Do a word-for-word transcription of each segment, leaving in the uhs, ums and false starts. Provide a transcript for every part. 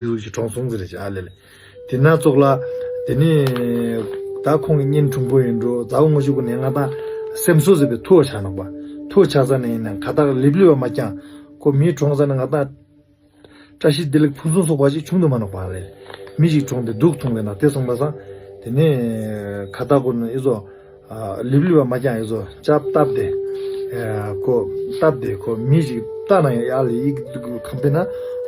ཟུག་ཅིག་གྲོངས་སོང་ཟེར་རེད་ཅེས་ཨ་ལེ་ལེ། དེ་ན་ཙོག་ལ། དེ་ནི་ད་ཁོང་གི་གཉེན་དྲུང་པོ་ཡིན་འགྲོ་ཛའོ་ངོ་ཤུག་གུ་ནས་ང་ད་སེམས་གསོ་ཟེར་བའི་ཐུག་ཆགས་ནོག་པ། ཐུག་ཆགས་ས་ནས་ཡིན་ན་ཁ་ཐག་ལིབ་ལིབ་བ་མ་ཀྱང་ཁོ་མི་གྲོངས་ས་ནས་ང་ད་བཀྲ་ཤིས་བདེ་ལེགས་ཕུན་སུམ་ཚོགས་པ་ཞིག་བྱུང་དུ་མ་ནོག་པ་ལེ། མི་ཞིག་གྲོངས་ཏེ་སྡུག་མཐོང་བས་ན་དེ་སོང་པ་སང་། དེ་ནས་ཁ་ཐག་གུ་ནས་ཨི་ཟོ། ལིབ་ལིབ་བ་མ་ཀྱང་ཨི་ཟོ་ལྕགས་བཏབ་སྟེ། ཁོ་བཏབ་སྟེ་ཁོ་མི་ཞིག་བཏབ་ན་ཡང་ཡ་ལ་ཡིག་ཁམས་པས་ན་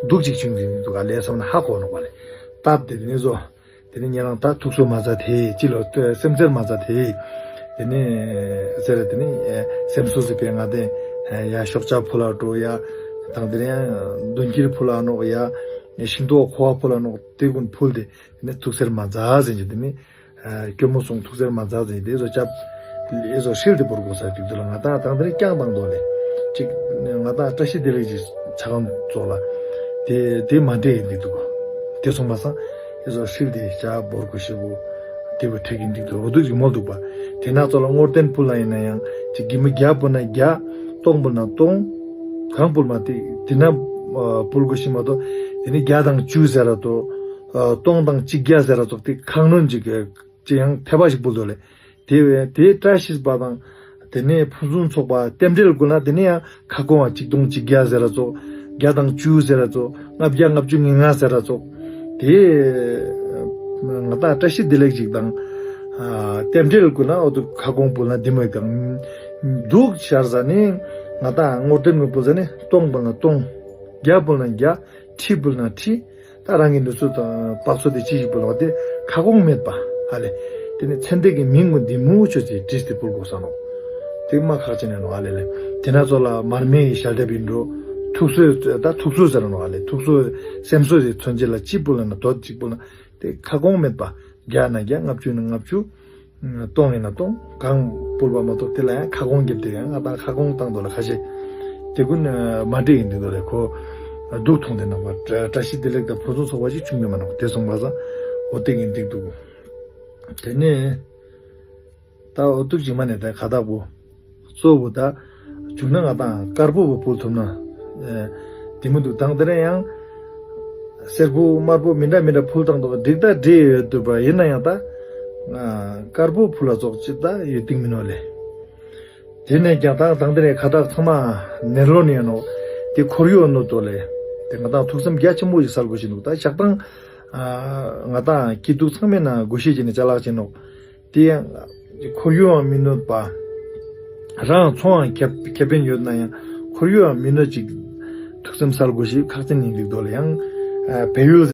སྡུག་ཅིག་བྱུང་གི་འདུག་ག་ལས་བསམ་ན་ཧ་གོ་ནོག་པ་ལེ། བཏབ་སྟེ་དེ་ནས་ཨི་ཟོ། དེ་ནས་ཉེ་རང་ད་ཐུགས་གསོ་མ་མཛད་དེ་ཅི་ལོ་སེམས་འཚེར་མ་མཛད་དེ། དེ་ནས་ཟེར་དེ་ནས་སེམས་གསོ་ཟེར་བའི་ང་དེ་ཡ་ཤོག་ཆག་ཕུལ་ལ་འགྲོ་ཡ། དང་དེ་ནས་མདུན་དཀྱིལ་ཕུལ་ལ་ནོག་ཡ། ཤིང་ཏོག་ཁོ་བ་ཕུལ་ལ་ནོག་དེ་ཀུན་ཕུལ་ཏེ་དེ་ནས་ཐུགས་འཚེར་མ་མཛད་ཟེར་གྱི་དེ་ནས་སྐྱོ་མོ་སོང་ཐུགས་འཚེར་མ་མཛད་ཟེར་གྱི་དེ་ཚོ་སྐྱབས་ཨེ་ཚོ་ཧྲིལ་དེ་བོར་དགོས་ས་དེ་ཚོ་ལ་ང་དང་དང་དེ་ནས་བསྐྱངས་བཏང་དོ་ལེ། ཅིག་ང་དང་བཀྲ་ཤིས་བདེ་ལེགས་ཀྱི་ཆ་གང་ཚོགས་ལ་དེ་དེ་མ་འདྲེས་ཡིན་འདུག་དེ་སོང་པ་སང་། ཨེ་ཚོ་ཧྲིལ་དེ་བྱ་བོར་དགོས་ཞེ་པོ། དེ་བོ་ཁྲིད་ཀྱིན་འདུག་དོ་འོ་དུ་ཅིག་མོལ་འདུག་པ། དེ་ན་ཚོ་ལ་བསྔོ་རྟེན་ཕུལ་ལ་ཡིན་ན་ཡང་ཅིག་གི་མི་བརྒྱ་ཕུལ་ན་བརྒྱ། སྟོང་ཕུལ་ན་སྟོང་། གང་ཕུལ་མ་དེ་དེ་ན་ཕུལ་དགོས་ཤེས་མ་གཏོགས་དེ་ནི་བརྒྱ་དང་བཅུ་ཟེར་ར་དོ། སྟོང་དང་གཅིག་བརྒྱ་ཟེར་ར་ཚོགས་དེ་ཁག་ནོན་ཅིག་ཅི་ཡང་ཐེ་བ་ཞིག་ཕུལ་དོ་ལེ། དེ་བས་དེ་བཀྲ་ཤིས་པ་དང་། དེ་ནས་ཕུན་སུམ་ཚོགས་པ་རྟེན་འབྲེལ་དགོས་ན་དེ་ནས་ཡང་ཁ་སྐོང་བ་གཅིག་སྟོང་གཅིག་བརྒྱ་ཟེར་ར་ཚོགས། བརྒྱ་དང་བཅུ་ཟེར་ར་ཚོགས། ལྔ་བརྒྱ་ལྔ་བཅུ་ང་ལྔ་ཟེར་ར་ཚོགས། དེ་ང་དང་བཀྲ་ཤིས་བདེ་ལེགས་ཅིག་དང་། རྟེན་འབྲེལ་དགོས་ན་འོ་དུ་ཁ་སྐོང་ཕུལ་ན་དེ་མོ་དང་། འདུག་ཤར་ས་ནས་ང་དང་བསྔོ་རྟེན་དགོས་ཕུལ་ས་ནས་སྟོང་ཕུལ་ན་སྟོང་། བརྒྱ་ཕུལ་ན་བརྒྱ། ཁྲི་ཕུལ་ན་ཁྲི། ད་རང་གི་ནུས་ཚོད་དང་དཔག་ཚོད་དེ་ཅི་ཞིག་ཕུལ་བ་དེ་ཁ་སྐོང་མེད་པ་ཨ་ལེ། དེ་ནི་ཚེ་འདས་ཀྱི་མིང་ངོ་འདི་མུ་ཆོད་ཅེས་བྲིས་ཏེ་ཕུལ་དགོས་ས་ནོ། དེ་མ་ཁག་ཅན་ནས་ནོ་ཨ་ལེ་ལེ། དེ་ན་ཚོ་ལ་མར་མེའི་ཞལ་འདེབས་ཡིན་འགྲོ། ཐུགས་གསོས་ད་ཐུགས་གསོས་ཟེར་ནོ་ཨ་ལེ། ཐུགས་གསོས་སེམས་གསོས་དེ་མཚོན་བྱེད་ལ་ཅི་ཕུལ་ན་དོ་ཅིག་ཕུལ་ན་དེ་ཁ་སྐོང་མེད་པ། བརྒྱ་ན་བརྒྱ། ལྔ་བཅུ་ན་ལྔ་བཅུ། སྟོང་ཡིན་ན་སྟོང་། གང་ཕུལ་བ་མ་གཏོགས་དེ་ལ་ཡང་ཁ་སྐོང་བརྒྱབ་སྟེ་ཡང་ང་དང་ཁ་སྐོང་བཏང་དོ་ལ་ཁ་ཤས། དེ་ཀུན་མ་འདྲེས་ཡིན་འདུག་དོ་ལེ་ཁོ། སྡུག་མཐོང་དེ་ནང་པ་བཀྲ་ཤིས་བདེ་ལེགས་དང་ཕུན་སུམ་ཚོགས་པ་ཞིག་བྱུང་མེད་མ་ནོག་དེ་སོང་པ་ས། འོ་དེ་ཡིན་འདུག་འདུག་དེ་ནས་ད་འོ་ཐུག་ཅིག་མ་ནས་ད་ཁ་བཏགས་པོ། གཙོ་བོ་ད། བྱུང་ན་ང་དང་དཀར་པོ་བོ་ཕུལ་ཐུབ་ན། དེ་མི་འདུག་དང་དེ་རེད་ཡང་། སེར་པོ་དམར་པོ་མི་འདྲ་མི་འདྲ་ཕུལ་བཏང་འདུག་འགྲིག་ད་འགྲིག་ཡོད་འདུག་པ་ཡིན་ན་ཡང་ད། དཀར་པོ་ཕུལ་ལ་ཙོག་ཅིག་ད་ཡོད་དིང་མི་ནོ་ལེ། དེ་ནས་ཀྱང་ད་དང་དེ་རེད་ཁ་བཏགས་ཚང་མ་ནེར་ལོ་ནས་ནོ། དེ་ཁོར་ཡུག་ནོ་དོ་ལེ། དེ་ང་དང་ཐུགས་སེམས་རྒྱ་ཆེན་པོ་ཞིག་སལ་དགོས་ཤིག་འདུག་ད་ཞག་དང་། ང་དང་སྐྱིད་སྡུག་ཚང་མའི་ནང་དགོས་ཤེས་ཀྱི་ནི་ཅ་ལག་ཅིག་ནོ། དེ་ཡང་ཁོར་ཡུག་ཡང་མི་གནོད་པ། རང་ཚོང་ཡང་ཁེ་ཁེ་ཕན་ཡོད་ན་ཡང་ཁོར་ཡུག་ཡང་མི་གནོད་ཅིག་ཐུགས་སེམས་གསལ་དགོས་ཤིག་ཁག་ཅན་ཡིན་འདུག་དོ་ལ་ཡང་། བལ་ཡུལ་